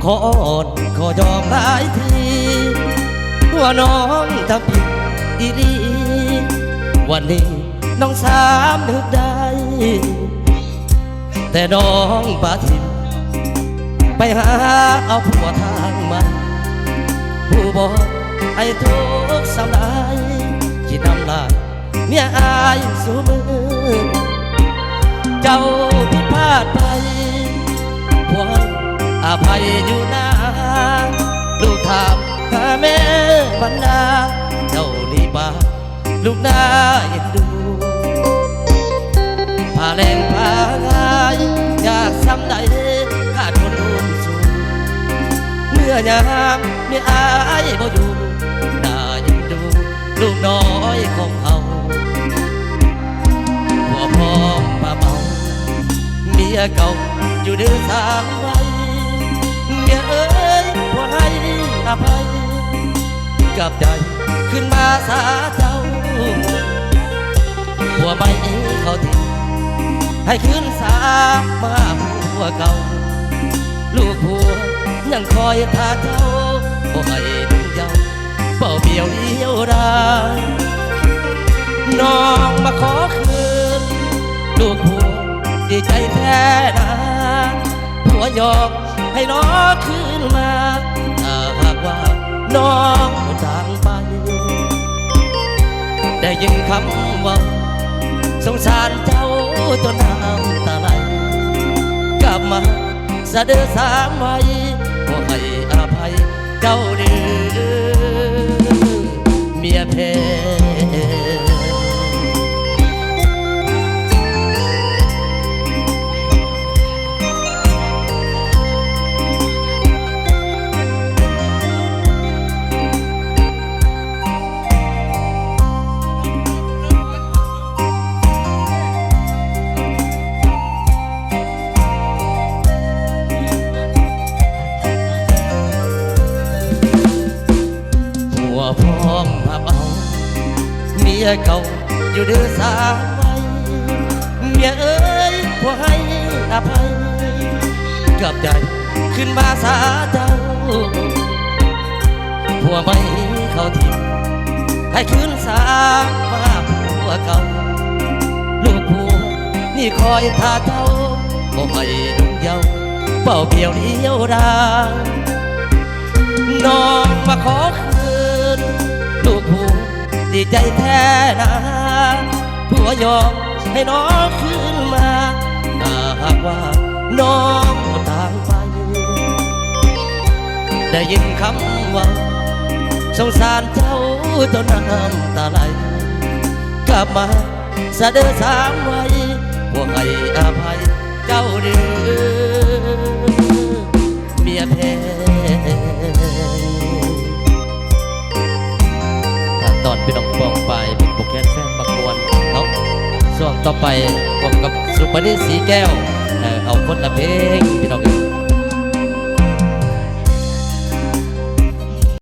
ຂໍອ້ອນຂໍຍອມຫຼາຍທີ ວ່ານ້ອງທຳຜິດອີ່ຫຼີ ວັນນີ້ນ້ອງສຳນຶກໄດ້ ແຕ່ນ້ອງປະຖິ້ມ ໄປຫາເອົາຜົວທາງໃໝ່ ຮູ້ບໍ່ອ້າຍທຸກສ່ຳໃດ ຄິດນຳຫຼາຍ ເມຍອ້າຍສູ່ມື້ ເຈົ້າຜິດພາດໄປ ພວກອະໄພຢູ່ນາ ລູກຖາມຫາແມ່ວັນນາ ເຈົ້ານີ້ປາລູກໜ້າເອັນດູ ພາແລ້ງພາງ່າຍ ຍາກສ່ຳໃດ ຂ້າທົນຮຸ່ມສູ້ ເມື່ອຍາມເມຍອ້າຍບໍ່ຢູ່ ໜ້າເອັນດູ ລູກນ້ອຍຂອງເຮົາ ຜົວພ້ອມມາເອົາ ເມຍເກົ່າຢູ່ເດີສາງໄວ ເມຍເອີຍ ຜົວໃຫ້ອະໄພ ກັບໃຈຄືນມາສາເຈົ້າ ຜົວໃໝ່ເຂົາຖິ້ມ ໃຫ້ຄືນສາມາຫາຜົວເກົ່າ ລູກຜົວຍັງຄອຍຖ້າເຈົ້າ ບໍ່ໃຫ້ລຸງເຍົາ ເປົ່າປຽວລ້ຽວດາຍ ນ້ອງມາຂໍຄືນ ລູກຜົວດີໃຈແທ້ນາ ຜົວຍອມໃຫ້ນ້ອງຄືນມາ ຖ້າຫາກວ່ານ້ອງຕ່າງໄປ ໄດ້ຍິນຄຳເວົ້າ ສົງສານເຈົ້າຈົນນ້ຳຕາໄຫຼ ກັບມາ ສະເດີສາມໄວ ຂໍໃຫ້ອະໄພເຈົ້າເດີ ເມຍແພງ. ຜົວພ້ອມຮັບເອົາ ເມຍເກົ່າຢູ່ເດີສາວໃໝ່ ເມຍເອີຍ ຜົວໃຫ້ອະໄພ ກັບໃຈຄືນມາສາເຈົ້າ ຜົວໃໝ່ເຂົາຖິ້ມ ໃຫ້ຄືນສາມາຫາຜົວເກົ່າ ລູກຜົວນີ້ຄອຍຖ້າເຈົ້າ ບໍ່ໃຫ້ລຸງເຍົາ ເປົ່າປຽວລ້ຽວດາຍ ນ້ອງມາຂໍຄືນ ລູກຜູ້ດີໃຈແທ້ນາ ຜົວຍອມໃຫ້ນ້ອງຄືນມາ ຖ້າຫາກວ່ານ້ອງຕ່າງໄປ ໄດ້ຍິນຄຳເວົ້າ ສົງສານເຈົ້າຈົນນ້ຳຕາໄຫຼ ກັບມາ ສະເດີສາວໃໝ່ ພວກໃຫ້ອະໄພເຈົ້າເດີ ເມຍແພງ. ຕອນພີ່ນ້ອງປ້ອງປາຍເປັນຜູ້ແຄນແຟນມັກມ່ວນເນາະ ຊ່ວງຕໍ່ໄປພົບກັບສຸປະນີ ສີແກ້ວ ເອົາຄົນລະເພງ